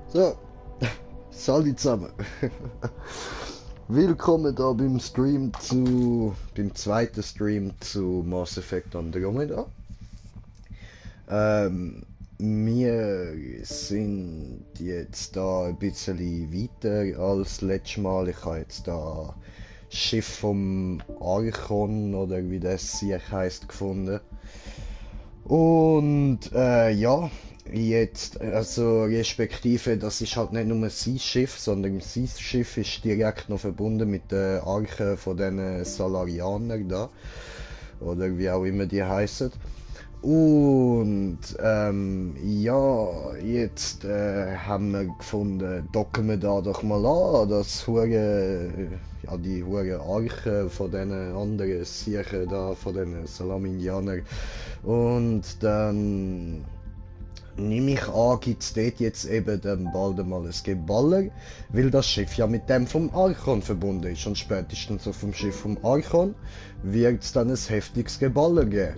So, salut zusammen. Willkommen da beim beim zweiten Stream zu Mass Effect Andromeda. Wir sind jetzt da ein bisschen weiter als letztes Mal. Ich habe jetzt da Schiff vom Archon oder wie das hier heisst gefunden. Und ja, jetzt, also respektive, das ist halt nicht nur sein Schiff, sondern sein Schiff ist direkt noch verbunden mit der Arche von den Salarianern da. Oder wie auch immer die heißen. Und ja, jetzt haben wir gefunden, docken wir da doch mal an, das hure, ja, die hure Arche von den anderen Siechen da, von den Salaminianern. Und dann nehme ich an, gibt es dort jetzt eben dann bald einmal ein Geballer, weil das Schiff ja mit dem vom Archon verbunden ist. Und spätestens auf dem Schiff vom Archon wird es dann ein heftiges Geballer geben.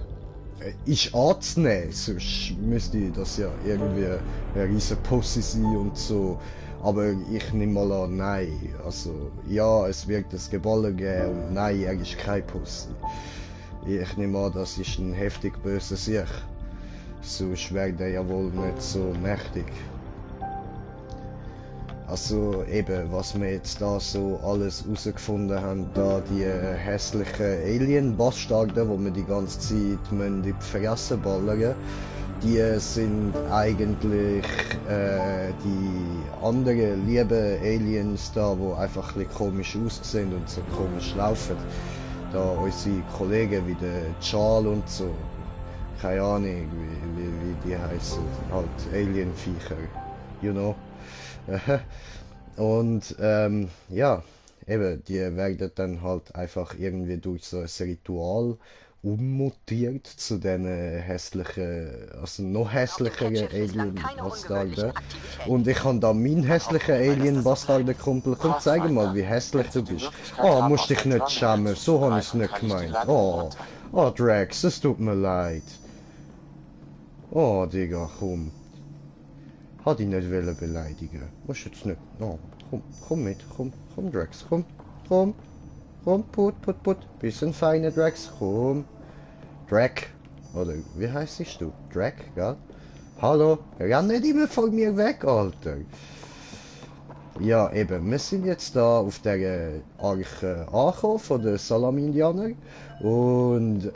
Ist anzunehmen, sonst müsste das ja irgendwie eine riesen Pussy sein und so. Aber ich nehme mal an, nein. Also, ja, es wird ein Geballer geben und nein, er ist kein Pussy. Ich nehme an, das ist ein heftig böser Sieg. Sonst wäre der ja wohl nicht so mächtig. Also eben, was wir jetzt da so alles herausgefunden haben, da die hässlichen Alien-Bastarde, wo wir die ganze Zeit in die Fresse ballern, die sind eigentlich die anderen lieben Aliens da, die einfach ein bisschen komisch aussehen und so komisch laufen. Da unsere Kollegen wie der Charles und so, keine Ahnung wie die heißen, halt Alien-Viecher, you know. Und ja, eben, die werden dann halt einfach irgendwie durch so ein Ritual ummutiert zu den hässlichen, also noch hässlicheren Alien-Bastarden. Und ich habe da meinen hässlichen Alien-Bastarden-Kumpel. Komm, zeig mal, wie hässlich du bist. Oh, musst dich nicht schämen, so habe ich es nicht gemeint. Oh, oh, Drax, es tut mir leid. Oh, Digga, komm. Hat ihn nicht wollen beleidigen. Musst jetzt nicht. Oh, komm mit, komm Drax, komm, put. Bisschen feiner Drax, komm. Drac, oder wie heißt du? Drac, gell? Hallo, renn nicht immer von mir weg, Alter. Ja, eben, wir sind jetzt da auf der Arche angekommen von den Salaminianern und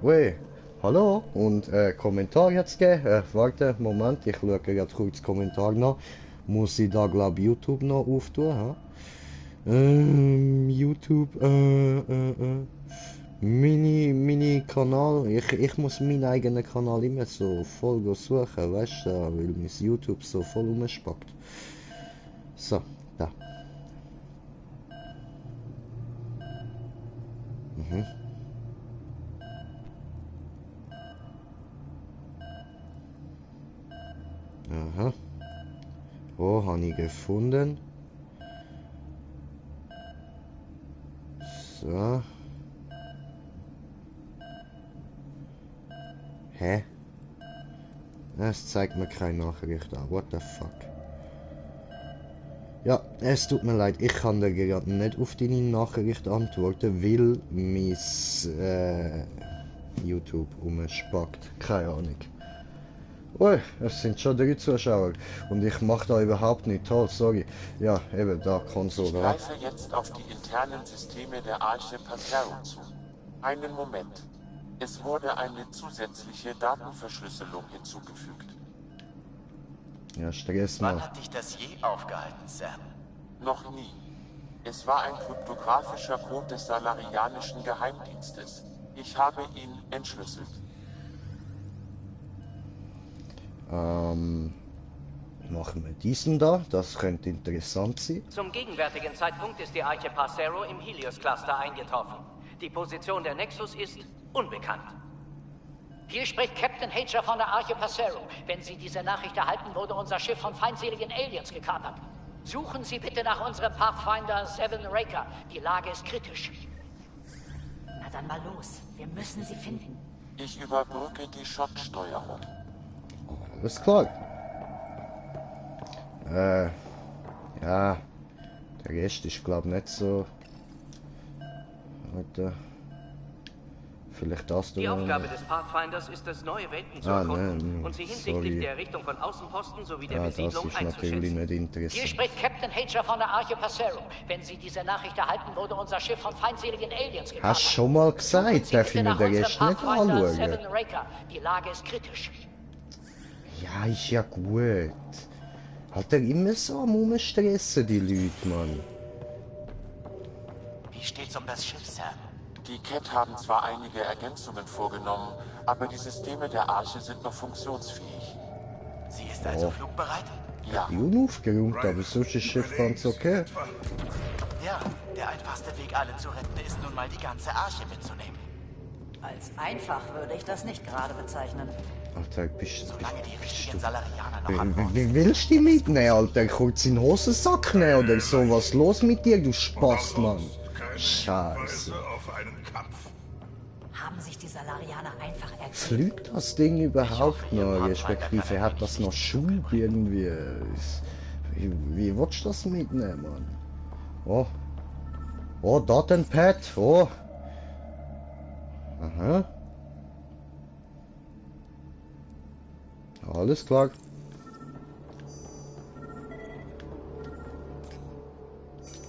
weh. Hallo und Kommentar jetzt geben. Warte, Moment, ich schaue gerade kurz Kommentar nach. Muss ich da glaube YouTube noch auftun? Ha? YouTube, Mini-Kanal. Ich muss meinen eigenen Kanal immer so voll suchen, weißt du, weil mein YouTube so voll rumspackt. So, da. Mhm. Aha. Oh, habe ich gefunden. So. Hä? Es zeigt mir keine Nachricht an. What the fuck? Ja, es tut mir leid, ich kann dir gerade nicht auf deine Nachricht antworten, weil mein YouTube umspackt. Keine Ahnung. Ui, es sind schon 3 Zuschauer und ich mache da überhaupt nicht toll, sorry. Ja, eben da Konsole. Ich greife jetzt auf die internen Systeme der Arche Passero zu. Einen Moment. Es wurde eine zusätzliche Datenverschlüsselung hinzugefügt. Ja, Stress mal. Wann hat dich das je aufgehalten, Sam? Noch nie. Es war ein kryptografischer Code des Salarianischen Geheimdienstes. Ich habe ihn entschlüsselt. Machen wir diesen da, das könnte interessant sein. Zum gegenwärtigen Zeitpunkt ist die Arche Passero im Helios-Cluster eingetroffen. Die Position der Nexus ist unbekannt. Hier spricht Captain Hager von der Arche Passero. Wenn Sie diese Nachricht erhalten, wurde unser Schiff von feindseligen Aliens gekapert. Suchen Sie bitte nach unserem Pathfinder Seven Raker. Die Lage ist kritisch. Na dann mal los. Wir müssen sie finden. Ich überbrücke die Schottsteuerung. Alles klar. Ja. Der Rest ist, glaube ich, nicht so. Warte. Vielleicht das Die da. Aufgabe des Pathfinders ist es, neue Welten zu erkunden und sie hinsichtlich sorry. der Errichtung von Außenposten sowie der Ja, das Besiedlung ist natürlich einzuschätzen. nicht Hier interessant. spricht Captain Hager von der Arche Passero. Wenn Sie diese Nachricht erhalten, wurde unser Schiff von feindseligen Aliens gekapert. Hast du schon mal gesagt, Sie darf ich bitte mir nach den unserem Rest nicht Pathfinder anschauen? Seven Raker. Die Lage ist kritisch. Ja, ist ja gut. Hat er immer so am Umstressen, die Leute, Mann. Wie steht's um das Schiff, Sam? Die Cat haben zwar einige Ergänzungen vorgenommen, aber die Systeme der Arche sind noch funktionsfähig. Sie ist also flugbereit? Ja, Die unaufgeräumt, aber sonst ist das Schiff ganz okay. Ja, der einfachste Weg, alle zu retten, ist nun mal die ganze Arche mitzunehmen. Als einfach würde ich das nicht gerade bezeichnen. Alter, bist Solange die du... richtigen Salarianer noch an Bord Wie sind. willst du die mitnehmen, Alter? Kurz in den Hosensack nehmen oder so? Was ist los mit dir, du Spaß, Mann? Scheiße. Auf einen Kampf. Haben sich die Salarianer einfach ergeben? Fliegt das Ding überhaupt Ich hoffe, noch? Ihr Respektive Pathfinder hat das noch Schub irgendwie? Wie willst du das mitnehmen, Mann? Oh. Oh, Datenpad. Oh. Aha. Alles klar.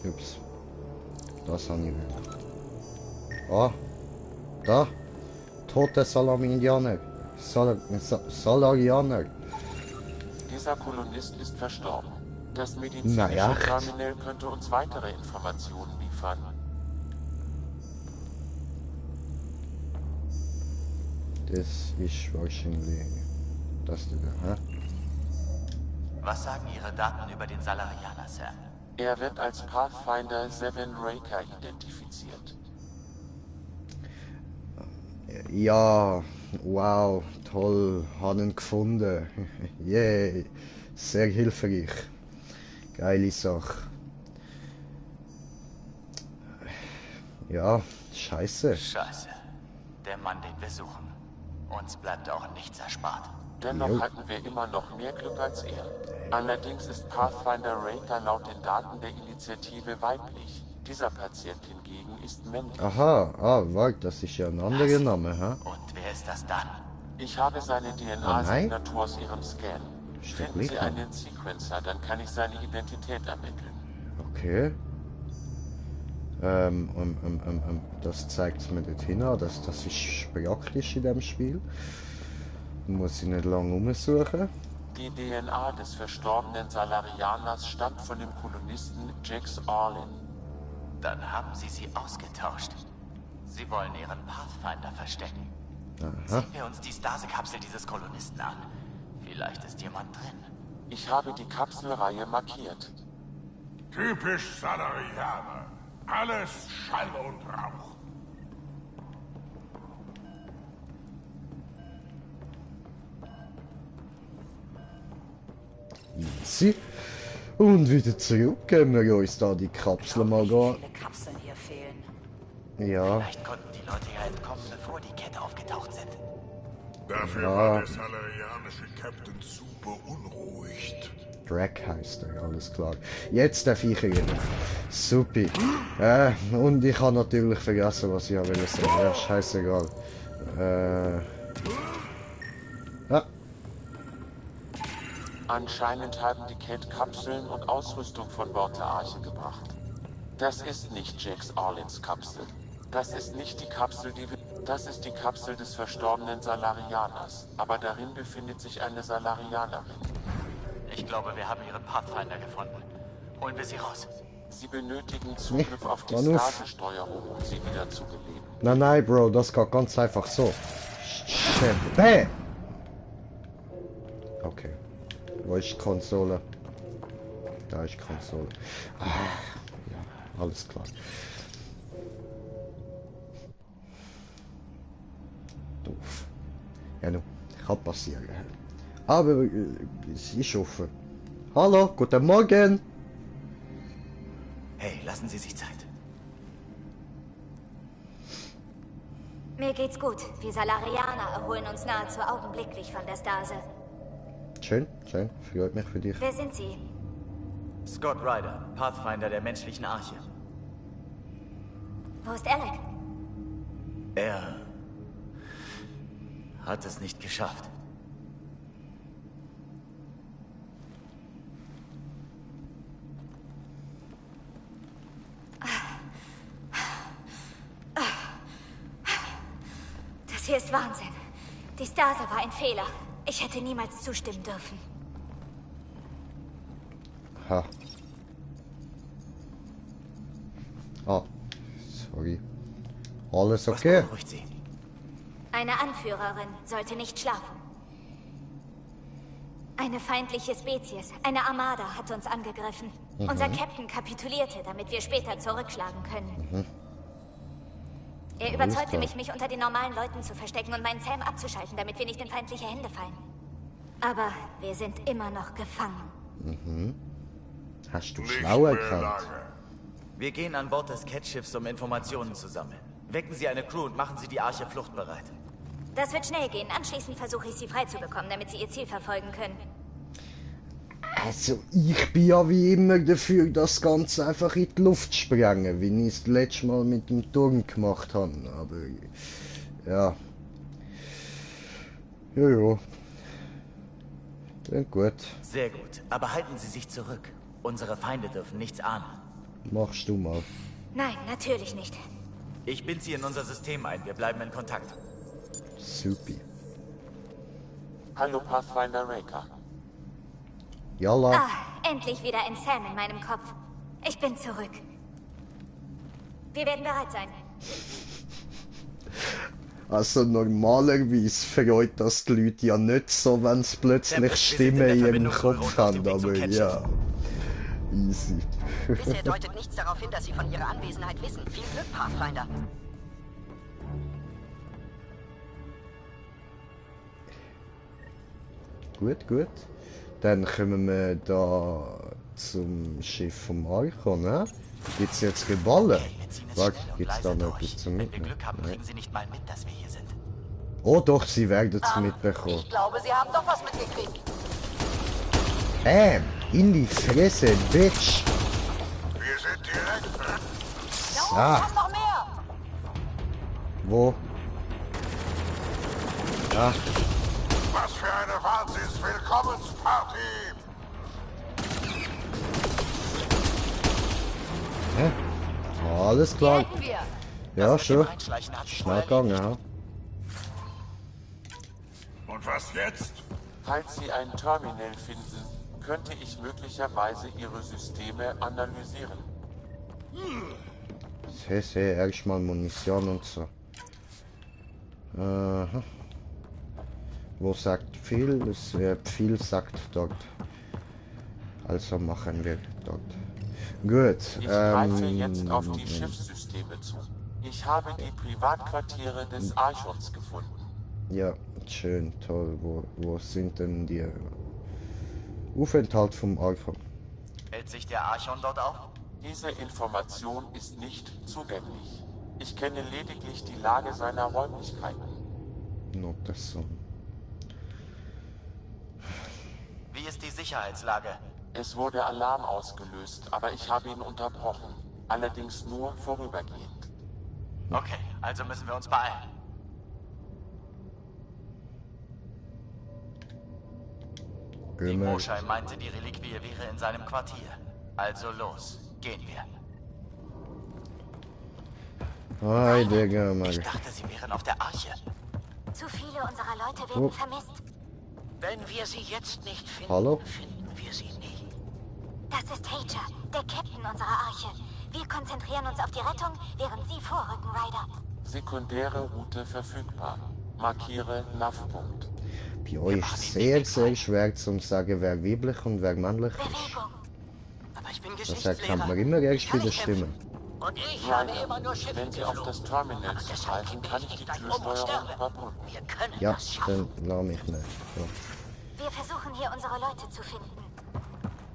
Ups. Das habe ich wieder. Oh. Da. Tote Salamianer. Salarianer. dieser Kolonist ist verstorben. Das Na medizinische ja. Terminal könnte uns weitere Informationen liefern. Das ist wahrscheinlich das da, hä? Was sagen Ihre Daten über den Salarianer, Sam? Er wird als Pathfinder Seven Raker identifiziert. Ja, wow, toll, haben ihn gefunden. Yay, sehr hilfreich. Geile Sache. Ja, scheiße. Scheiße. Der Mann, den wir suchen. Uns bleibt auch nichts erspart. Dennoch Jo. hatten wir immer noch mehr Glück als er. Allerdings ist Pathfinder Raker laut den Daten der Initiative weiblich. Dieser Patient hingegen ist männlich. Aha, warte, das ist ja ein anderer Name, hä? Und wer ist das dann? Ich habe seine Oh DNA-Signatur aus ihrem Scan. Ist Finden der Sie Blick, einen Sequencer, dann kann ich seine Identität ermitteln. Okay. Das zeigt mir dort hin, das ist praktisch in dem Spiel. Muss ich nicht lange umsuchen. Die DNA des verstorbenen Salarianers stammt von dem Kolonisten Jax Orlin. Dann haben Sie sie ausgetauscht. Sie wollen Ihren Pathfinder verstecken. Sehen wir uns die Stase-Kapsel dieses Kolonisten an. Vielleicht ist jemand drin. Ich habe die Kapselreihe markiert. Typisch Salarianer. Alles Schall und Rauch. Easy. Und wieder zurück. Können wir uns da die Kapsel mal Wie gehen. viele Kapseln hier fehlen? Ja, Vielleicht konnten die Leute ja entkommen, bevor die Kette aufgetaucht sind. Dafür Ja. war der salarianische Captain zu beunruhigt. Drag heißt er, alles klar. Jetzt darf ich reden. Supi. Und ich habe natürlich vergessen, was ich wollte sagen. Ja, scheißegal. Ja, Anscheinend haben die Cat Kapseln und Ausrüstung von Bord der Arche gebracht. Das ist nicht Jax Orlins Kapsel. Das ist nicht die Kapsel, das ist die Kapsel des verstorbenen Salarianers. Aber darin befindet sich eine Salarianerin. Ich glaube, wir haben Ihren Pathfinder gefunden. Holen wir sie raus. Sie benötigen Zugriff auf die Mann, uff. Stase-Steuerung, um sie wieder zu beleben. nein, Bro, das geht ganz einfach so. Bäh! Okay. Wo ist die Konsole? Da ist die Konsole. Ja, alles klar. Doof. Ja, nun, kann passieren. Aber es ist offen. Hallo, guten Morgen. Hey, lassen Sie sich Zeit. Mir geht's gut. Wir Salarianer erholen uns nahezu augenblicklich von der Stase. Schön, freut mich für dich. Wer sind Sie? Scott Ryder, Pathfinder der menschlichen Arche. Wo ist Alec? Er hat es nicht geschafft. Das hier ist Wahnsinn. Die Stase war ein Fehler. Ich hätte niemals zustimmen dürfen. Ha. Ah, sorry. Alles okay? Was beunruhigt Sie? Eine Anführerin sollte nicht schlafen. Eine feindliche Spezies, eine Armada, hat uns angegriffen. Unser Captain kapitulierte, damit wir später zurückschlagen können. Er überzeugte mich unter den normalen Leuten zu verstecken und meinen Sam abzuschalten, damit wir nicht in feindliche Hände fallen. Aber wir sind immer noch gefangen. Hast du Nicht schlau mehr erkannt? lange. Wir gehen an Bord des Cat-Schiffs, um Informationen zu sammeln. Wecken Sie eine Crew und machen Sie die Arche fluchtbereit. Das wird schnell gehen. Anschließend versuche ich, sie freizubekommen, damit sie ihr Ziel verfolgen können. Also, ich bin ja wie immer dafür, das Ganze einfach in die Luft sprengen, wie ich es das letzte Mal mit dem Turm gemacht habe. Aber, ja. Jojo. Klingt gut. Sehr gut, aber halten Sie sich zurück. Unsere Feinde dürfen nichts ahnen. Machst du mal. Nein, natürlich nicht. Ich binde Sie in unser System ein. Wir bleiben in Kontakt. Supi. Hallo Pathfinder Raker. Jalla. Ah, endlich wieder ein Sam in meinem Kopf. Ich bin zurück. Wir werden bereit sein. Also normalerweise freut das die Leute ja nicht so, wenn sie plötzlich Stimmen in ihrem Kopf haben, aber ja. Easy. Bisher deutet nichts darauf hin, dass Sie von Ihrer Anwesenheit wissen. Viel Glück, Pathfinder. Gut, gut. Dann kommen wir da zum Schiff vom Archon, ne? Gibt's jetzt Geballe? Warte, gibt's da noch etwas zum Wenn wir Mitnehmen? Glück haben, Nein. kriegen Sie nicht mal mit, dass wir hier sind. Oh doch, sie werden es mitbekommen. Ich glaube, Sie haben doch was mitgekriegt. Bam! In die Fresse, Bitch! Wir sind direkt. Ah, Kommt noch mehr! wo? Ah, Was für eine Wahnsinns-Willkommensparty! hä? Alles klar. Hätten wir. Ja, schon. Einschleichen hat sich Schnell wohl gegangen, ja. Und was jetzt? Falls Sie ein Terminal finden, könnte ich möglicherweise Ihre Systeme analysieren. Sehr, erstmal Munition und so. Aha. Wo sagt viel? Viel sagt dort. Also machen wir dort. Gut. Ich greife jetzt auf die Schiffssysteme zu. Ich habe die Privatquartiere des Archons gefunden. Ja, schön, toll. Wo sind denn die Aufenthalt vom Archon? Hält sich der Archon dort auf? Diese Information ist nicht zugänglich. Ich kenne lediglich die Lage seiner Räumlichkeiten. Notation. Wie ist die Sicherheitslage? Es wurde Alarm ausgelöst, aber ich habe ihn unterbrochen. Allerdings nur vorübergehend. Okay, also müssen wir uns beeilen. Die Gehen wir. Moschei meinte, die Reliquie wäre in seinem Quartier. Also los, gehen wir. Hi, Digga, Ich Mann. dachte, sie wären auf der Arche. Zu viele unserer Leute werden Oh. vermisst. Wenn wir sie jetzt nicht finden, Hallo? finden wir sie nie. Das ist Hager, der Captain unserer Arche. Wir konzentrieren uns auf die Rettung, während Sie vorrücken, Ryder. Sekundäre Route verfügbar. Markiere NAV-Punkt. Bei euch ist sehr schwer zu sagen, wer weiblich und wer männlich ist. Bewegung. Aber ich bin Das Geschichtslehrer. erkennt man immer erst bei der Ich kann Stimme. Und ich habe immer nur Ryder, Schiffe wenn Sie auf geflogen. das Terminal Aber deshalb zugreifen, kippe kann ich ich die nicht gleich um und Türsteuerung sterbe. überbrücken. Wir können Ja, das schaffen. dann lass mich nicht. So. Wir versuchen hier unsere Leute zu finden.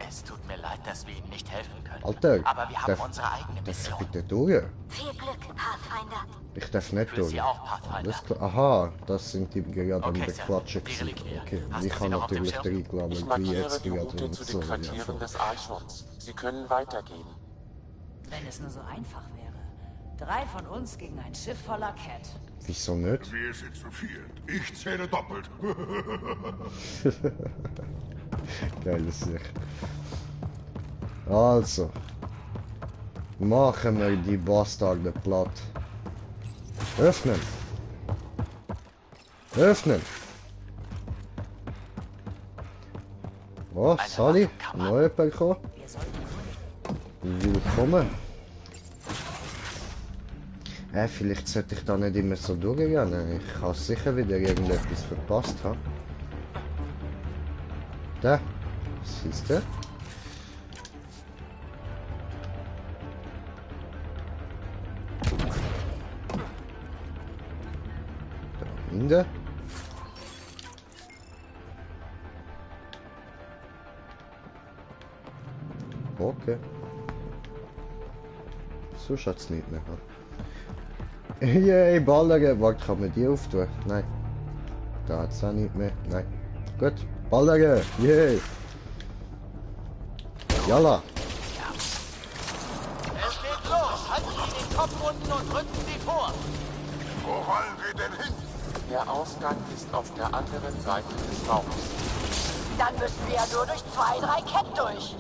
Es tut mir leid, dass wir Ihnen nicht helfen können. Alter, Aber wir haben unsere eigene darf ich Mission. bitte durch? Viel Glück, Pathfinder. Ich darf nicht Für durch. Sie auch, Pathfinder. Alles klar. Aha, das sind die gerade am Okay, Bequatschen Sir. Die gewesen. Reliquie. Okay, Hast ich du habe sie noch auf dem natürlich Schirm? den Ich Glauben, wie markiere jetzt die gerade Route zu den so. Quartieren des Archons. Sie können weitergehen. Wenn es nur so einfach wäre. 3 von uns gegen ein Schiff voller Cat. Wieso nicht? Wir sind zu viert. Ich zähle doppelt. Geile Sicht. Also. Machen wir die Bastarde platt. Öffnen! Öffnen! Oh, Sally, noch jemand gekommen? Wir sollten Willkommen. Vielleicht sollte ich da nicht immer so durchgehen. Ich kann sicher wieder irgendetwas verpasst haben. Da, siehst du? Da hinten. Okay. So schaut's nicht mehr aus. Yay, Ballern. Warte, kann man die auftun? Nein. Da hat's auch nicht mehr. Nein. Gut. Ballern. Yay. Jalla. Es geht los! Halten Sie den Kopf unten und drücken Sie vor! Wo wollen wir denn hin? Der Ausgang ist auf der anderen Seite des Raums. Dann müssen wir ja nur durch 2, 3 Cat durch.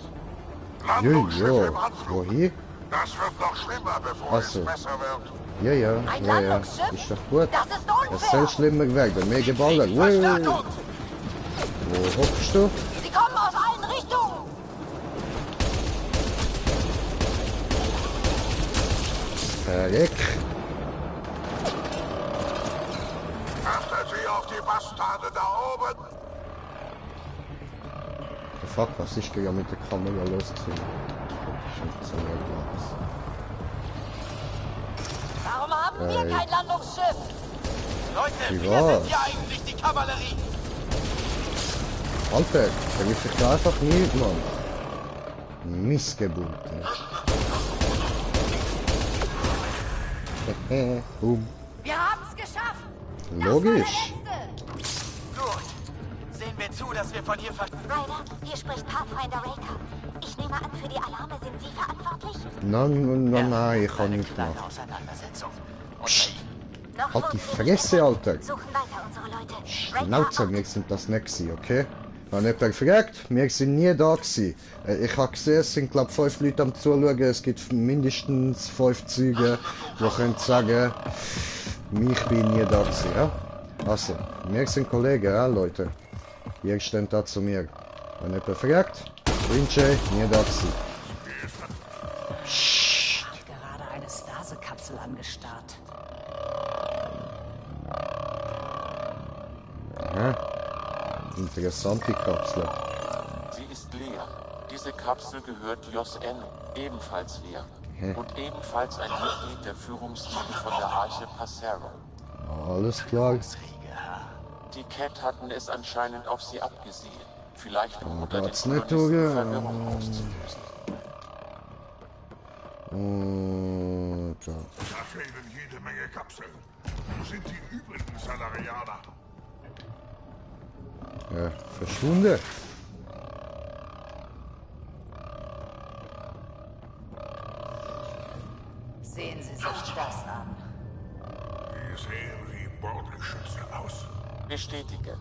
Landungsschiff Jo, im Anflug. wohin? Das wird noch schlimmer, bevor Ach es so. besser wird. Ja, ja, Ein ja, ja. Landungsschiff? Ist doch gut. Das ist Es soll unfair. schlimmer werden. Mehr geballert. Wow. Verstärkung! Wo hockst du? Sie kommen aus allen Richtungen. Verreck. Achtet Sie auf die Bastarde da oben. Fuck, was ist denn mit der Kamera losgezogen? So Warum haben wir kein Landungsschiff? Leute, Wie wir war's? sind ja eigentlich die Kavallerie! Alter, der will sich da einfach nicht, Mann. Missgeburten. Boom. Wir haben es geschafft! Logisch. Gut. Sehen wir zu, dass wir von hier Ryder, hier spricht Pathfinder Raker. Ich nehme an, für die Alarme sind Sie verantwortlich? Nein, ich kann eine nicht kleine machen. Auseinandersetzung. Und Noch Halt die wurden wir Fresse, nicht Alter. entdeckt. Suchen weiter unsere Leute. Schnauze, wir sind das nicht gewesen, okay? Wenn jemand fragt, wir sind nie da gewesen. Ich habe gesehen, es sind glaube 5 Leute am Zuschauen. Es gibt mindestens 5 Zeugen, die können sagen, ich bin nie da gewesen, ja? Also, wir sind Kollegen, ja, Leute. Ihr steht da zu mir. Wenn jemand fragt, Vinci, nie da gewesen. Hat gerade eine Stase-Kapsel angestarrt. Aha. Interessante Kapsel. Sie ist leer. Diese Kapsel gehört Jos N, ebenfalls leer. Und ebenfalls ein Mitglied der Führungsriege von der Arche Passero. Alles klar. Die Cat hatten es anscheinend auf sie abgesehen. Vielleicht um unter den geht's nicht Kolonisten durch. Verwirrung auszulösen. Und da. Da fehlen jede Menge Kapseln. Wo sind die übrigen Salarianer? Ja, verschwunden. Sehen Sie sich das an. Die sehen wie Bordgeschütze aus. Bestätige.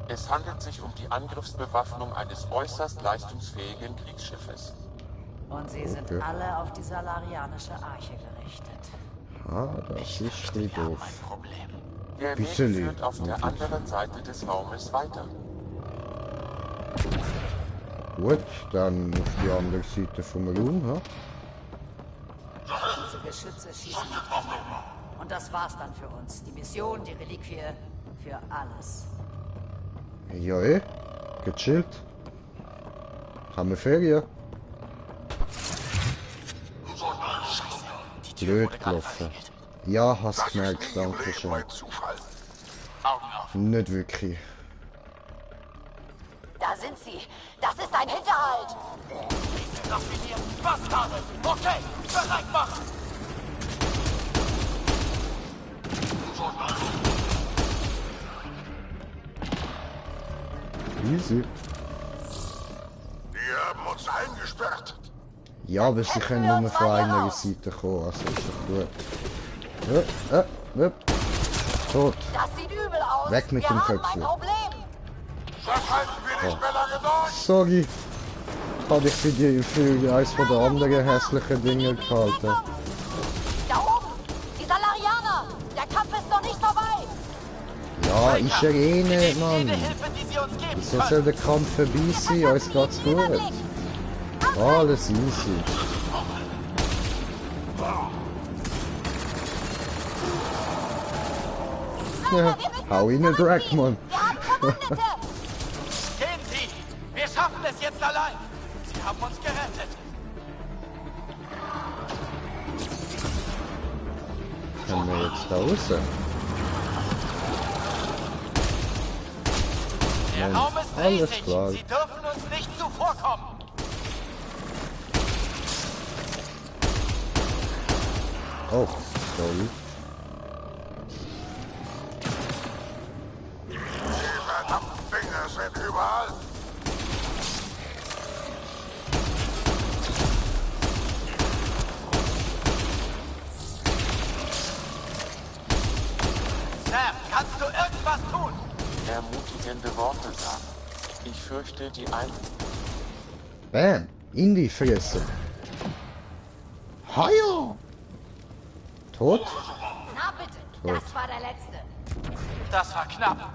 Es handelt sich um die Angriffsbewaffnung eines äußerst leistungsfähigen Kriegsschiffes. Und sie sind Okay. alle auf die salarianische Arche gerichtet. Ah, das ist nicht doof. Problem. Der Weg Bisschen führt auf der lieb. anderen Seite des Raumes weiter. Gut, dann auf die andere Seite vom Raum, ha? Diese Geschütze schießen mit Kanonen. Und das war's dann für uns. Die Mission, die Reliquie, für alles. Ja, gechillt. Haben wir Ferien? Blöd gelaufen. Ja, hast Das ist gemerkt, nie im danke Leben schön. ein Zufall. Augen auf. Nicht wirklich. Da sind sie. Das ist ein Hinterhalt. Diese raffinierten Bastarde. Okay, bereit machen. Easy. Die haben uns eingesperrt. Ja, aber sie können nur von einer Seite kommen, also ist doch gut. Tot. Das sieht übel aus. Weg mit wir dem haben Köpfchen. ein Problem. Das halten wir nicht mehr lange durch. Sorry. Habe ich für eines von der anderen hässlichen Dinge gehalten. Da oben. Die Salarianer. Der Kampf ist noch nicht vorbei. Ja, ist ja eh nicht, Mann. Jede Hilfe, die sie uns geben Wieso soll der Kampf vorbei sein? Uns geht's gut. Alles easy. Ja, hau in den Drag, Mann. Wir haben Verwundete. Gehen Sie! Wir schaffen es jetzt allein! Sie haben uns gerettet! Können wir jetzt da raus? Der Raum ist alles riesig! klar. Sie dürfen uns nicht zuvorkommen! Oh, sorry. Die verdammten Dinger sind überall. Sam, kannst du irgendwas tun? Ermutigende Worte sagen. Ich fürchte, die Bam, in die Fresse. Heil! Tot? Na bitte, das war der letzte. Das war knapp.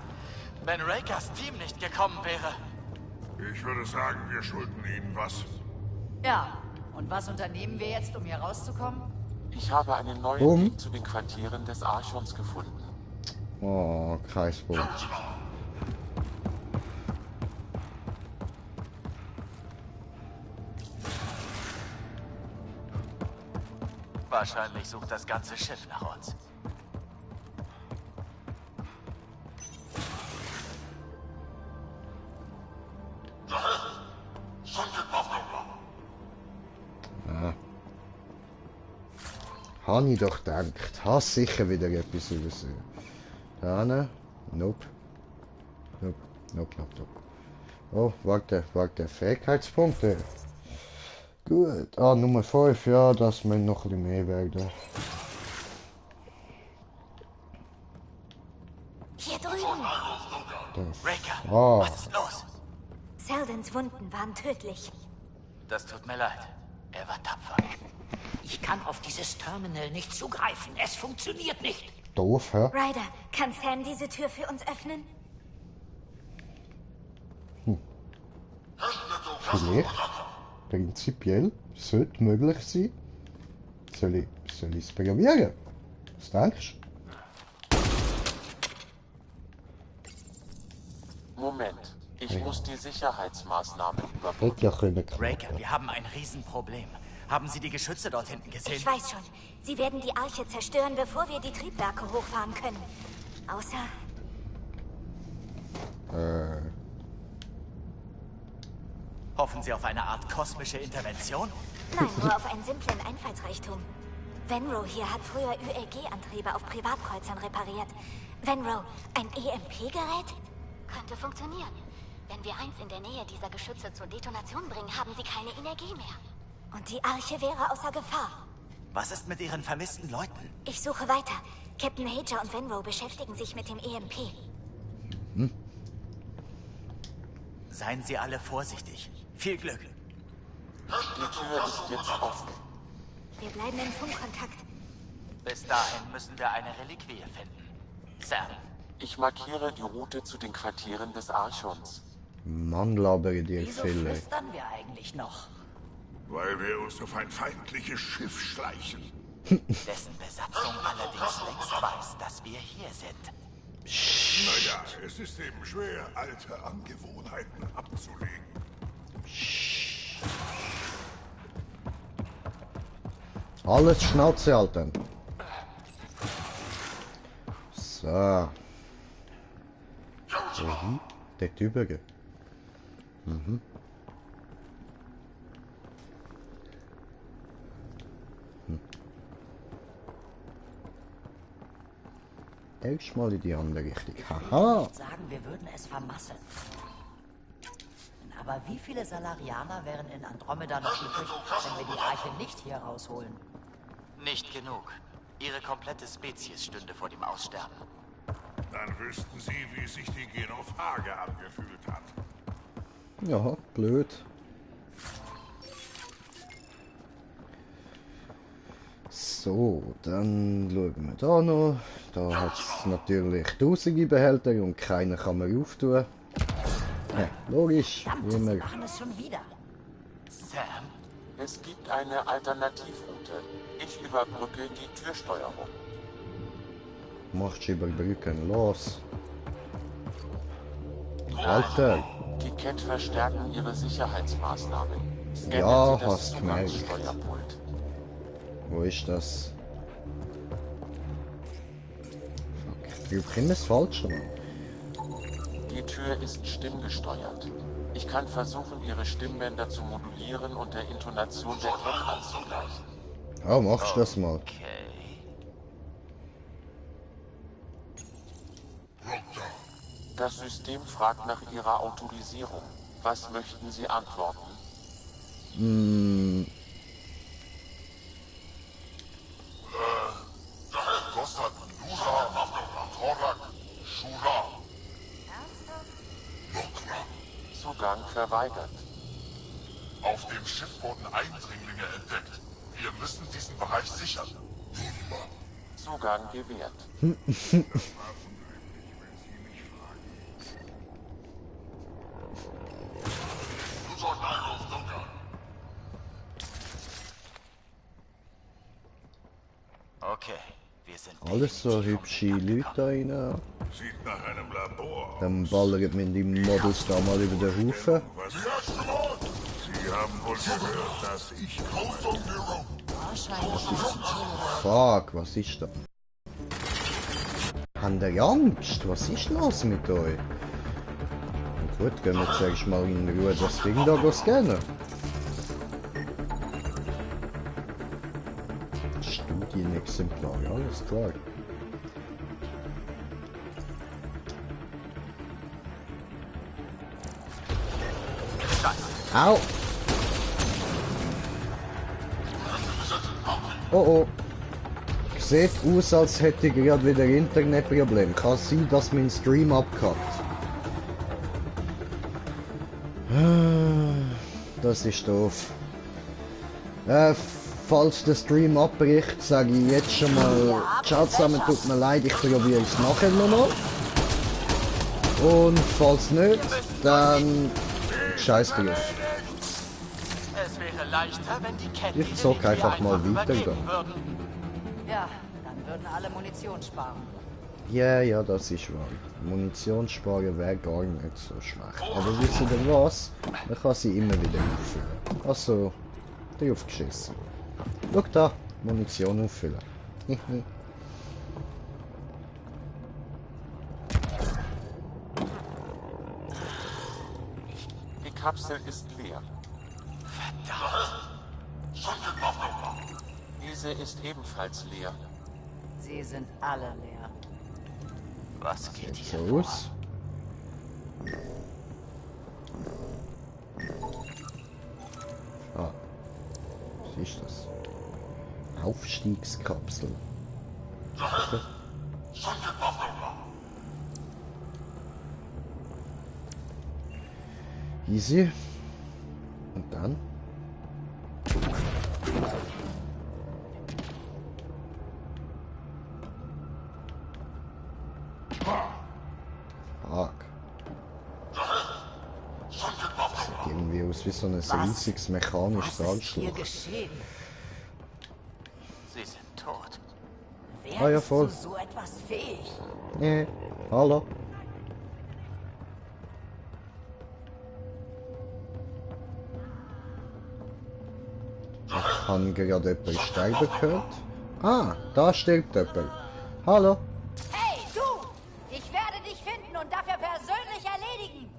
Wenn Rakers Team nicht gekommen wäre. Ich würde sagen, wir schulden ihnen was. Ja, und was unternehmen wir jetzt, um hier rauszukommen? Ich habe einen neuen Weg zu den Quartieren des Archons gefunden. Oh, Kreisbogen. Wahrscheinlich sucht das ganze Schiff nach uns. Habe ich doch gedacht. Habe sicher wieder etwas übersehen. Da ne? Nope. Nope. Oh, warte. Fähigkeitspunkte. Gut. Ah, Nummer 5. Ja, das muss noch ein bisschen mehr werden. Hier drüben. Raker, Ah. was ist los? Seldons Wunden waren tödlich. Das tut mir leid. Er war tapfer. Ich kann auf dieses Terminal nicht zugreifen. Es funktioniert nicht. Doof, hä? Ryder, kann Sam diese Tür für uns öffnen? Vielleicht. Prinzipiell sollte möglich sein. Soll ich es probieren? Was denkst Moment, ich muss die Sicherheitsmaßnahmen du? überprüfen. Hätte ja können Raker, klappen. wir haben ein Riesenproblem. Haben Sie die Geschütze dort hinten gesehen? Ich weiß schon. Sie werden die Arche zerstören, bevor wir die Triebwerke hochfahren können. Außer... Hoffen Sie auf eine Art kosmische Intervention? Nein, nur auf einen simplen Einfallsreichtum. Venro hier hat früher ÜLG-Antriebe auf Privatkreuzern repariert. Venro, ein EMP-Gerät? Könnte funktionieren. Wenn wir eins in der Nähe dieser Geschütze zur Detonation bringen, haben sie keine Energie mehr. Und die Arche wäre außer Gefahr. Was ist mit Ihren vermissten Leuten? Ich suche weiter. Captain Hager und Venro beschäftigen sich mit dem EMP. Seien Sie alle vorsichtig. Viel Glück. Die Tür ist jetzt offen. Wir bleiben in Funkkontakt. Bis dahin müssen wir eine Reliquie finden. Sam, Ich markiere die Route zu den Quartieren des Archons. Mann, labere dir Wieso viel. flüstern wir eigentlich noch? Weil wir uns auf ein feindliches Schiff schleichen. dessen Besatzung allerdings längst weiß, dass wir hier sind. Naja, es ist eben schwer, alte Angewohnheiten abzulegen. Alles Schnauze halten. So. Wohin? Dort drüber. Mhm. Erstmal in die andere Richtung. Haha! Ich sagen, wir würden es vermasseln. Aber wie viele Salarianer wären in Andromeda noch übrig, wenn wir die Arche nicht hier rausholen? Nicht genug. Ihre komplette Spezies stünde vor dem Aussterben. Dann wüssten Sie, wie sich die Genophage angefühlt hat. Ja, blöd. So, dann schauen wir da noch. Da hat es natürlich tausende Behälter und keiner kann mehr auftun. Ja, logisch, wie immer. Sie machen es schon wieder. Sam? Es gibt eine Alternativroute. Ich überbrücke die Türsteuerung. Machst du überbrücken, los. Alter. Die Kett verstärken ihre Sicherheitsmaßnahmen. Scannen Ja, Sie das hast gemerkt. Zugangssteuerpult. Wo ist das? Fuck, ich brauche das Falsche, Mann. Die Tür ist stimmgesteuert. Ich kann versuchen, Ihre Stimmbänder zu modulieren und der Intonation der Kett anzugleichen. Ja, machst du das mal. Okay. Das System fragt nach Ihrer Autorisierung. Was möchten Sie antworten? Gossat Nusa, Torak, Shura. Zugang verweigert. Auf dem Schiff wurden Eindringlinge entdeckt. Wir müssen diesen Bereich sichern. Zugang gewährt. Okay, wir sind Alles so definitiv hübsche um die Leute da rein. Sieht nach einem Labor. Dann ballert man die Models da mal über den Haufen. Was? Sie haben wohl gehört, dass ich komme. Fuck, was ist da? Habt ihr Angst? Was ist los mit euch? Gut, gehen wir zuerst mal in Ruhe das Ding da scannen. Studienexemplar, alles klar. Au! Oh oh! Sieht aus, als hätte ich gerade wieder Internetproblem. Kann sein, dass mein Stream abkackt. Das ist doof. Falls der Stream abbricht, sage ich jetzt schon mal ciao zusammen, tut mir leid, ich probiere es nachher nochmal. Und falls nicht, dann scheiß drauf. Es wäre leichter, wenn die Kette Ich zock einfach mal weiter da. Ja, dann würden alle Munition sparen. Ja, ja, das ist wahr. Munition sparen wäre gar nicht so schlecht. Aber wisst ihr was? Man kann sie immer wieder auffüllen. Also, drauf geschissen. Schau da, Munition auffüllen. Die Kapsel ist leer. Diese ist ebenfalls leer. Sie sind alle leer. Was geht hier So vor? aus. Ah, was ist das? Aufstiegskapsel. Okay. Easy. Und dann? Fuck. Das sieht irgendwie aus wie so ein riesiges mechanisches Was ist hier Anschlag. geschehen? Sie sind tot. Wer Ah ja, ist voll. zu so etwas fähig? Hallo? Ich habe gerade jemanden sterben gehört. Ah, da stirbt jemand. Hallo? Hey, du! Ich werde dich finden und dafür persönlich erledigen.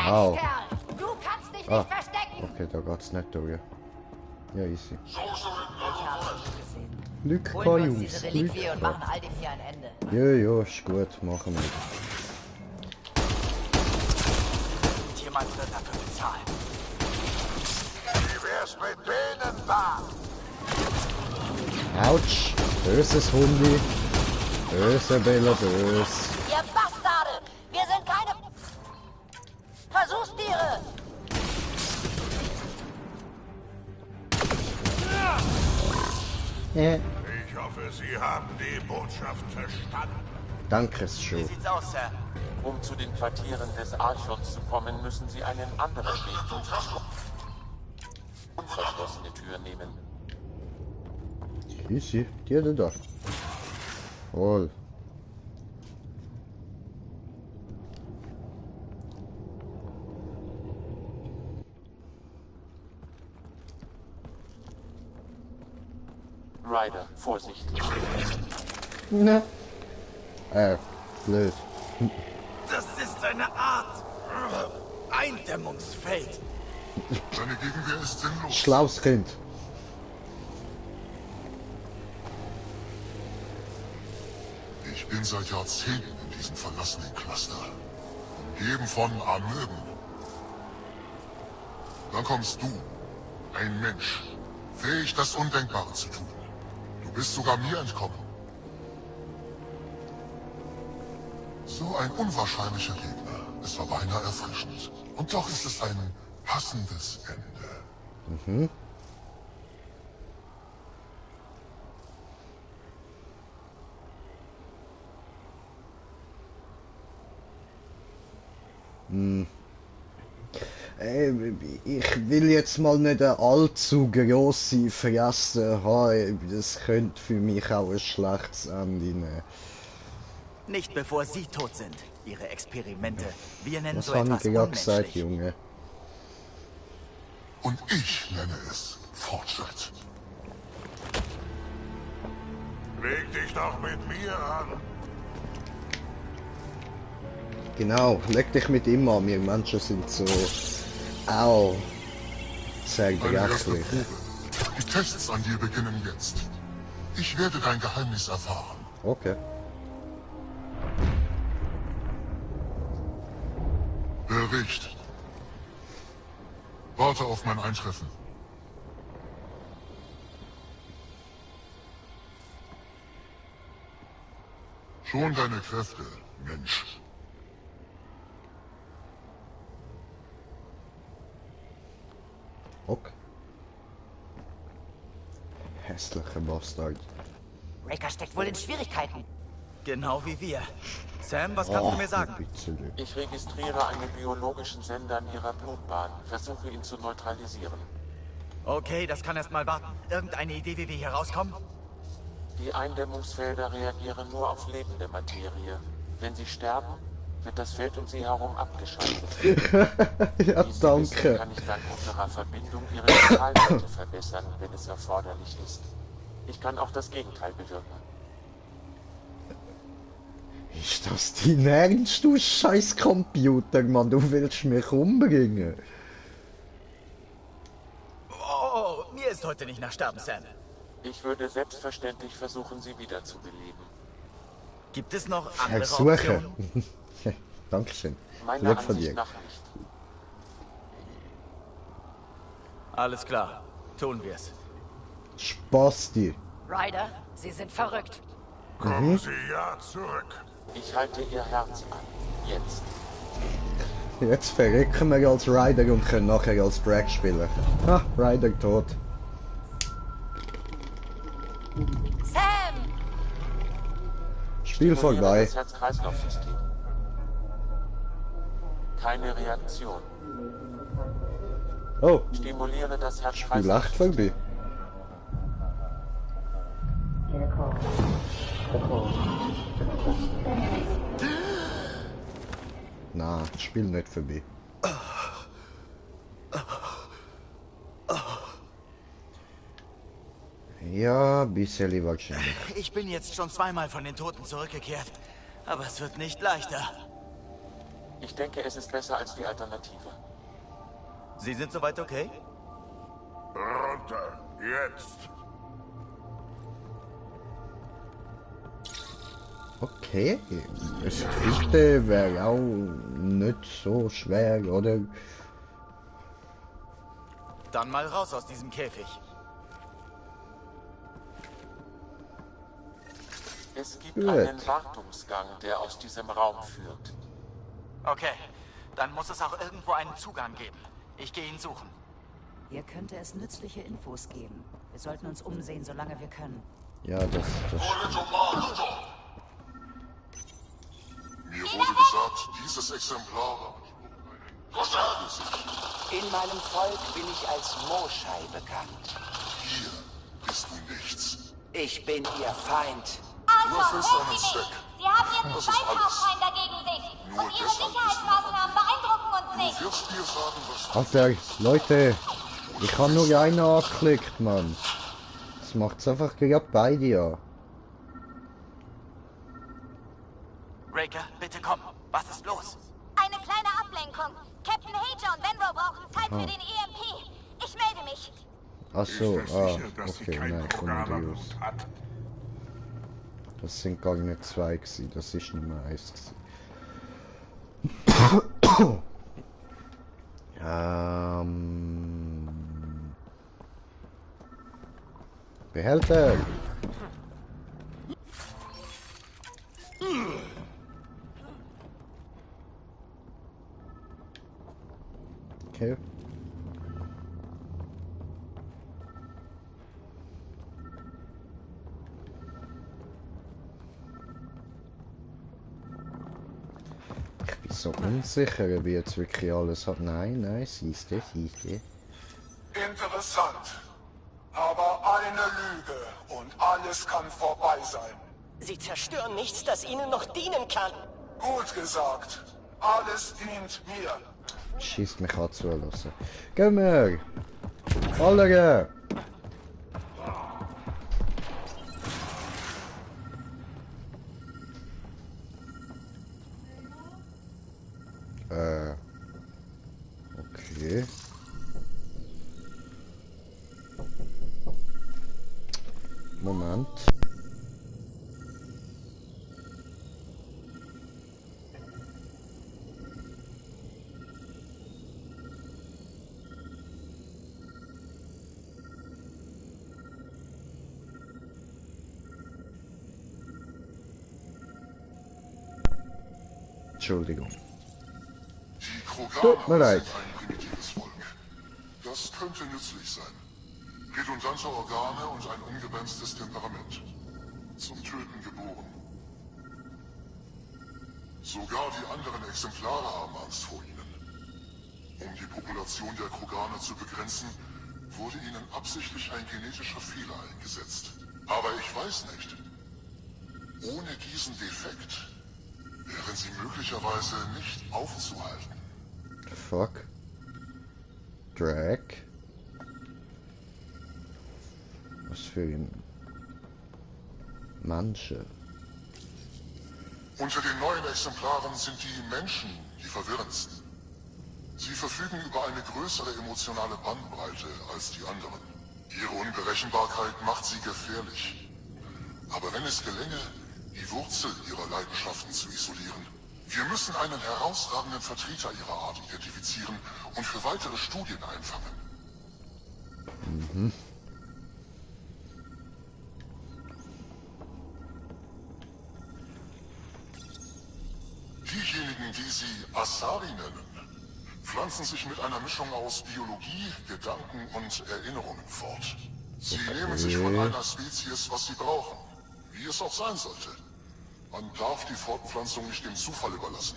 Au. Dreckskerl! Du kannst dich Ah. nicht verstecken! Okay, da geht's nicht durch. Ja, easy. Ich habe es gesehen. Glück, Holen wir uns Jungs. diese Glück. Reliquie und machen all dem hier ein Ende. Ja, ja, ist gut. Machen wir. Jemand wird dafür bezahlen. Wie wär's mit denen da? Autsch. Böses Hundi. Böse Bella, bös. Ihr Bastarde! Wir sind keine Versuchstiere! Ich hoffe, Sie haben die Botschaft verstanden. Danke, Wie schon. sieht's aus, Sir? Um zu den Quartieren des Archons zu kommen, müssen Sie einen anderen Weg durch die unverschlossene Tür nehmen. Easy. Die da. Voll. Ryder, Vorsicht. Ne. Blöd. Das ist eine Art Eindämmungsfeld. Seine Gegenwehr ist sinnlos. Schlaues Kind. Ich bin seit Jahrzehnten in diesem verlassenen Cluster. Umgeben von Amöben. Dann kommst du, ein Mensch, fähig, das Undenkbare zu tun. Du bist sogar mir entkommen. So ein unwahrscheinlicher Gegner. Es war beinahe erfrischend. Und doch ist es ein passendes Ende. Ich will jetzt mal nicht eine allzu grosse Fresse haben. Das könnte für mich auch ein schlechtes Ende nehmen. Nicht bevor Sie tot sind. Ihre Experimente. Wir nennen Was so habe ich etwas gerade gesagt, unmenschlich. Junge? Und ich nenne es Fortschritt. Leg dich doch mit mir an. Genau, leg dich mit ihm an. Wir Menschen sind so... Au. Sehr Eine erste berechtigt. Probe. Die Tests an dir beginnen jetzt. Ich werde dein Geheimnis erfahren. Okay. Bericht. Warte auf mein Eintreffen. Schon deine Kräfte, Mensch. Okay. Hässlicher Bastard. Raker steckt wohl in Schwierigkeiten. Genau wie wir. Sam, was kannst du mir sagen? Bitte. Ich registriere einen biologischen Sender in Ihrer Blutbahn. Versuche ihn zu neutralisieren. Okay, das kann erst mal warten. Irgendeine Idee, wie wir hier rauskommen? Die Eindämmungsfelder reagieren nur auf lebende Materie. Wenn sie sterben, wird das Feld um sie herum abgeschaltet. Ja, Wie Sie danke. wissen, kann ich dank unserer Verbindung Ihre Vitalwerte verbessern, wenn es erforderlich ist. Ich kann auch das Gegenteil bewirken. Ist das dein Ernst, du scheiß Computer, Mann? Du willst mich umbringen? Oh, mir ist heute nicht nach Sterben, Sam. Ich würde selbstverständlich versuchen, sie wiederzubeleben. Gibt es noch andere Versuche. Optionen? Dankeschön. Meiner Lieb von Ansicht dir. nach nicht. Alles klar, tun wir's. Spaß dir. Ryder, Sie sind verrückt. Kommen Sie ja zurück. Ich halte ihr Herz an. Jetzt. Jetzt verrecken wir als Ryder und können nachher als Bragg spielen. Ha, Ryder tot. Sam! Spiel Stimuliere vorbei. das Herz-Kreislauf-System. Keine Reaktion. Oh, Stimuliere das Spiel echt Herz-Kreislauf-System. vorbei. Na, Spiel nicht vorbei. Ja, bisschen wahrscheinlich. Ich bin jetzt schon zweimal von den Toten zurückgekehrt. Aber es wird nicht leichter. Ich denke, es ist besser als die Alternative. Sie sind soweit okay? Runter, jetzt! Okay, das dritte wäre auch nicht so schwer, oder? Dann mal raus aus diesem Käfig. Es gibt Gut. einen Wartungsgang, der aus diesem Raum führt. Okay, dann muss es auch irgendwo einen Zugang geben. Ich gehe ihn suchen. Hier könnte es nützliche Infos geben. Wir sollten uns umsehen, solange wir können. Ja, das. Mir wurde gesagt, dieses Exemplar war In meinem Volk bin ich als Moschai bekannt. hier bist du nichts. Ich bin ihr Feind. Du erfüllst einen Zweck. Sie haben jetzt Das zwei ist alles. Pathfinder gegen sich. Nur Und ihre deshalb bist du Sicherheitsmaßnahmen beeindrucken uns Du nicht. wirst mir sagen, was Alter, Leute, ich habe nur einen angeklickt, Mann. Das macht's einfach gerade beide ja. Raker, bitte komm. Was ist los? Eine kleine Ablenkung. Captain Hager und Venro brauchen Zeit für den EMP. Ich melde mich. Ach so, Ich versichere, dass sie okay, kein nein, komm mal raus. Kroganerblut hat. Das sind gar nicht zwei gewesen, das ist Nummer 1 gewesen. Behälter! Okay. Ich bin so unsicher, wie jetzt wirklich alles hat. Nein, siehst du. Interessant. Aber eine Lüge und alles kann vorbei sein. Sie zerstören nichts, das ihnen noch dienen kann. Gut gesagt. Alles dient mir. Schießt mich an zu lassen. Gehen wir! Alle! Okay. Moment. Entschuldigung. Die Tut mir Kroganer leid. sind ein primitives Volk. Das könnte nützlich sein. Redundante Organe und ein ungebremstes Temperament. Zum Töten geboren. Sogar die anderen Exemplare haben Angst vor ihnen. Um die Population der Kroganer zu begrenzen, wurde ihnen absichtlich ein genetischer Fehler eingesetzt. Aber ich weiß nicht. Ohne diesen Defekt wären sie möglicherweise nicht aufzuhalten. Fuck. Drag. Was für ein... Manche. Unter den neuen Exemplaren sind die Menschen die verwirrendsten. Sie verfügen über eine größere emotionale Bandbreite als die anderen. Ihre Unberechenbarkeit macht sie gefährlich. Aber wenn es gelänge, die Wurzel ihrer Leidenschaften zu isolieren, wir müssen einen herausragenden Vertreter ihrer Art identifizieren und für weitere Studien einfangen. Mhm. Diejenigen, die sie Asari nennen, pflanzen sich mit einer Mischung aus Biologie, Gedanken und Erinnerungen fort. Sie nehmen sich von einer Spezies, was sie brauchen, wie es auch sein sollte. Man darf die Fortpflanzung nicht dem Zufall überlassen.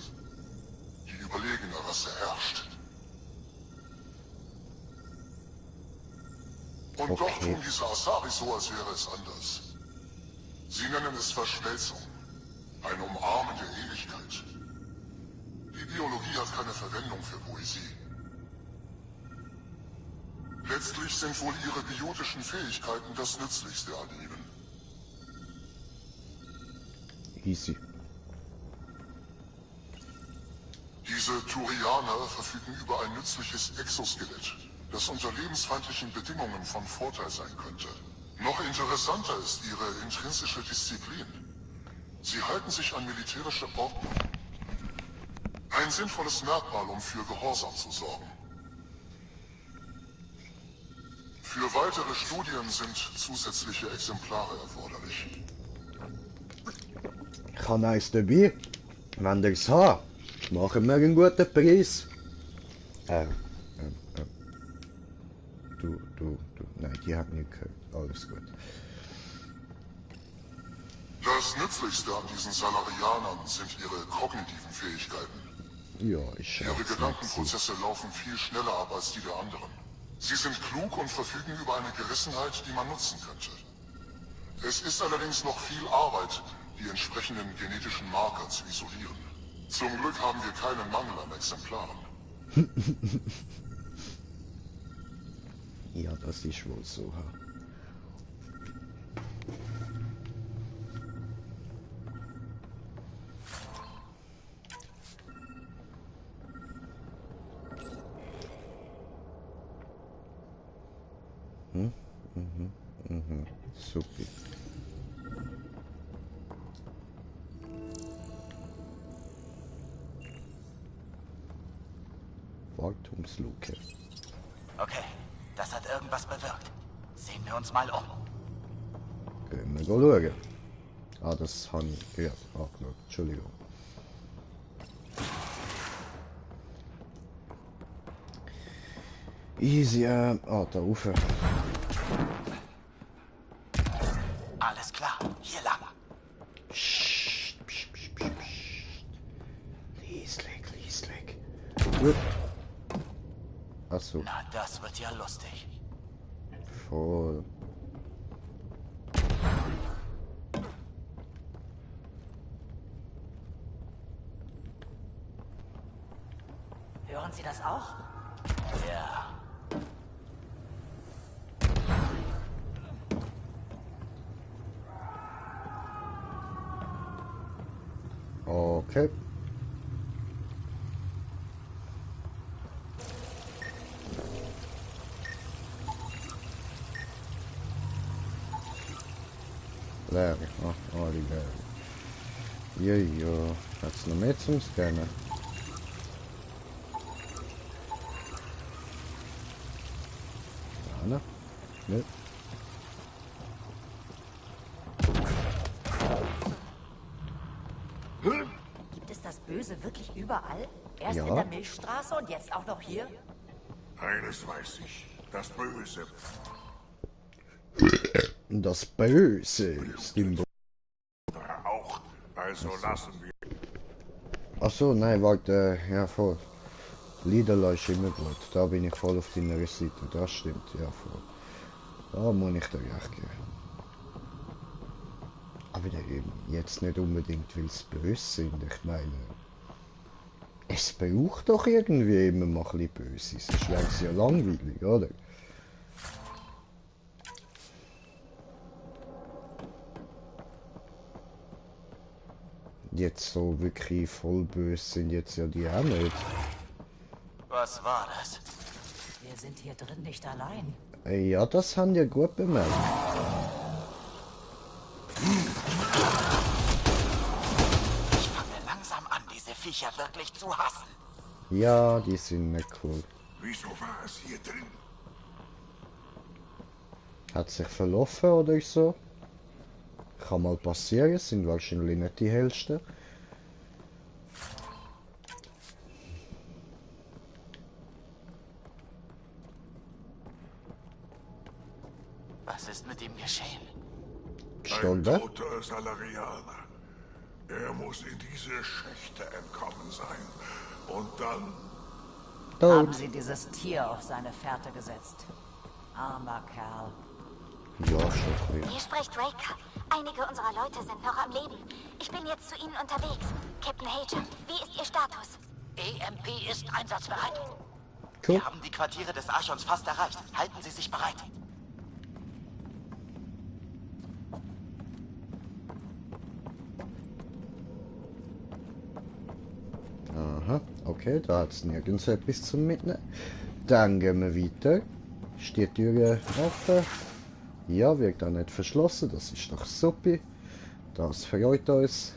Die überlegene Rasse herrscht. Und doch tun diese Asari so, als wäre es anders. Sie nennen es Verschmelzung. Eine umarmende Ähnlichkeit. Die Biologie hat keine Verwendung für Poesie. Letztlich sind wohl ihre biotischen Fähigkeiten das Nützlichste an ihnen. Easy. Die Diese Turianer verfügen über ein nützliches Exoskelett, das unter lebensfeindlichen Bedingungen von Vorteil sein könnte. Noch interessanter ist ihre intrinsische Disziplin. Sie halten sich an militärische Ordnung. Ein sinnvolles Merkmal, um für Gehorsam zu sorgen. Für weitere Studien sind zusätzliche Exemplare erforderlich. Ich habe eins dabei. Wenn ihr es habt, machen wir einen guten Preis. Du. Nein, die hat nicht gehört. Alles gut. Das Nützlichste an diesen Salarianern sind ihre kognitiven Fähigkeiten. Ja, ich schaue. Ihre Gedankenprozesse laufen viel schneller ab als die der anderen. Sie sind klug und verfügen über eine Gerissenheit, die man nutzen könnte. Es ist allerdings noch viel Arbeit, die entsprechenden genetischen Marker zu isolieren. Zum Glück haben wir keinen Mangel an Exemplaren. Ja, das ist wohl so. Super. Wartungsluke. Okay, das hat irgendwas bewirkt. Sehen wir uns mal um. Gehen wir schauen. Ah, das habe ich gehört. Angeschaut. Entschuldigung. Easy, da rauf. Alles klar, hier lang. Lieslig. Gut. Achso. Na, das wird ja lustig. Voll. Hören Sie das auch? Ja. Okay. Leer. Oh, die leer. Jojo. Hat's noch mehr zum Scannen? Ja, ne? Ne? Gibt es das Böse wirklich überall? Erst Ja. in der Milchstraße und jetzt auch noch hier? Eines weiß ich. Das Böse. Das Böse ist im Auch. Also lassen wir. Achso, nein, warte, ja voll. Liederler ist immer gut. Da bin ich voll auf deiner Seite. Das stimmt, ja voll. Da muss ich dir recht geben. Aber eben jetzt nicht unbedingt, weil es böse sind. Ich meine, es braucht doch irgendwie immer mal ein bisschen Böse. Sonst wäre es ja langweilig, oder? Jetzt so wirklich voll böse sind jetzt ja die auch nicht. Was war das? Wir sind hier drin nicht allein. Ja, das haben die gut bemerkt. Ich fange langsam an, diese Viecher wirklich zu hassen. Ja, die sind nicht cool. Wieso war es hier drin? Hat sich verlaufen oder so? Kann mal passieren, sind wahrscheinlich nicht die hellsten. Was ist mit ihm geschehen? Gestorben? Ein toter Salarianer. Er muss in diese Schächte entkommen sein. Und dann... Haben Tot. Sie dieses Tier auf seine Fährte gesetzt? Armer Kerl. Ja, schon Hier spricht Raker. Einige unserer Leute sind noch am Leben. Ich bin jetzt zu Ihnen unterwegs. Captain Hager, wie ist Ihr Status? EMP ist einsatzbereit. Cool. Wir haben die Quartiere des Archons fast erreicht. Halten Sie sich bereit. Aha. Okay, da hat es nirgends etwas zum Mitnehmen. Dann gehen wir weiter. Ist die Tür offen? Ja, wird auch nicht verschlossen. Das ist doch super. Das freut uns.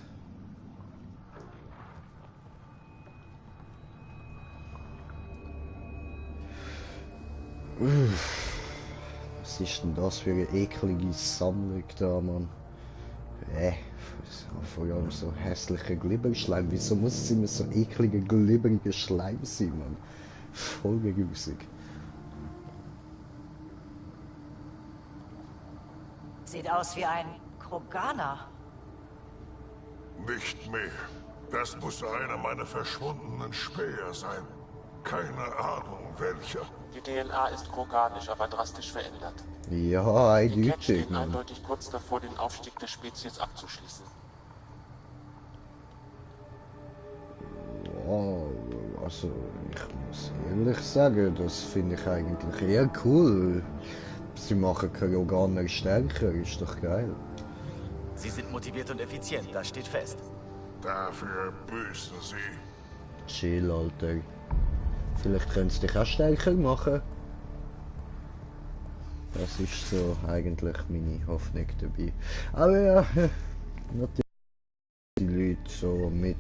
Was ist denn das für eine eklige Sammlung da, Mann? Vor allem so hässlicher Glibberschleim. Wieso muss es immer so ekliger, glibberiger Schleim sein, Mann? Voll grusig. Sieht aus wie ein Kroganer. Nicht mehr. Das muss einer meiner verschwundenen Späher sein. Keine Ahnung, welcher. Die DNA ist kroganisch, aber drastisch verändert. Ja, Die Cat eindeutig, stehen Mann. eindeutig kurz davor, den Aufstieg der Spezies abzuschließen. Ja, also ich muss ehrlich sagen, das finde ich eigentlich eher cool. Sie machen Kroganer stärker, ist doch geil. Sie sind motiviert und effizient, das steht fest. Dafür büßen sie. Chill, Alter. Vielleicht können sie dich auch stärker machen. Das ist so eigentlich meine Hoffnung dabei. Aber ja, natürlich die Leute so mit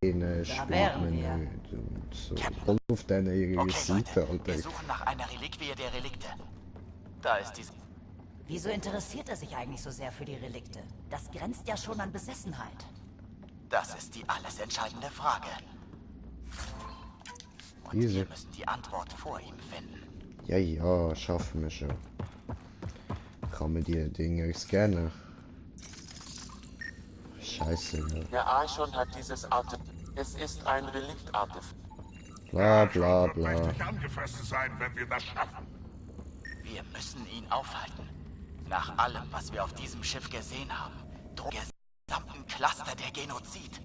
Genen spielt man nicht und so. Voll auf denen ihre Seite, Leute, wir Alter. suchen nach einer Reliquie der Relikte. Da ist dies. Wieso interessiert er sich eigentlich so sehr für die Relikte? Das grenzt ja schon an Besessenheit. Das ist die alles entscheidende Frage. Und Easy. wir müssen die Antwort vor ihm finden. Ja, ja, schaffen wir schon. Kann man die Dinger scannen? Scheiße, ja. Der Archon hat dieses Artefakt. Es ist ein Reliktartefakt. Bla bla Wird bla. mächtig angefressen sein, wenn wir das schaffen. Wir müssen ihn aufhalten. Nach allem, was wir auf diesem Schiff gesehen haben, droht der gesamten Cluster der Genozid.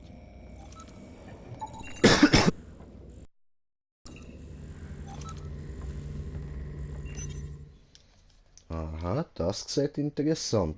Aha, das sieht interessant